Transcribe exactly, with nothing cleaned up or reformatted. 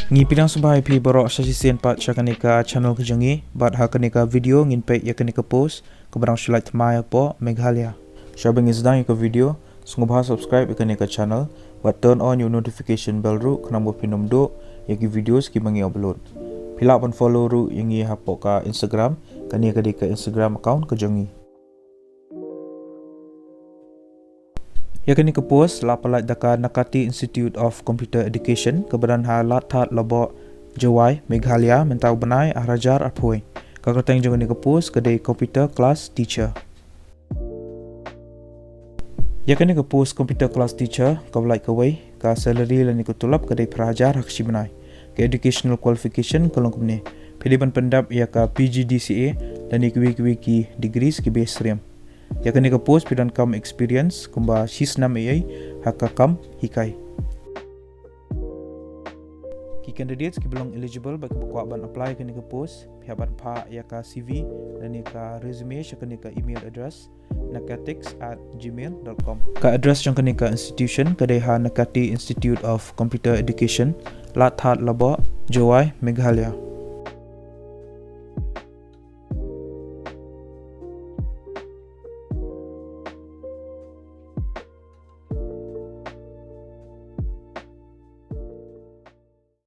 Ngi pdiang sngewbha ïa phi baroh sa shisien pat sha kane ka channel ka jong ngi, bad ha kane ka video ngin peit ïa kane ka post kaba dang shu lait thymmai hapoh Meghalaya. Shaba ngi sdang ïa ka video, sngewbha subscribe ïa kane ka channel bad turn on ïa u notification bell ruh khnang ba phin ym duh ïa ki videos kiba ngi upload. Phi lah ban follow ruh ïa ngi hapoh ka Instagram, kane ka dei ka Instagram account ka jong ngi. Ïa kane ka post la pyllait da ka Nakati Institute of Computer Education kaba don ha Ladthadlaboh, Jowai, Meghalaya, mynta u bnai ar hajar arphew. Ka kyrteng jong kane ka post ka dei computer class teacher. Ïa kane ka post computer class teacher kaba lait kawei, ka salary lane ka tulop ka dei phra hajar ha ka shi bnai. Ka educational qualification ka long kumne: phi dei ban pyndep ïa ka P G D C A lane kiwei kiwei ki degrees kiba ïasyriem. Ïa kane ka post phi donkam experience kumba shi snem eiei ha ka kam hikai. Ki candidates kiba long eligible bad kiba kwah ban apply ïa kane ka post, phi hap ban phah ïa ka C V lane ka resume sha kane ka email address, nakatix at gmail dot com. Ka address jong kane ka institution ka dei ha Nakati Institute of Computer Education, Ladthadlaboh, Jowai, Meghalaya.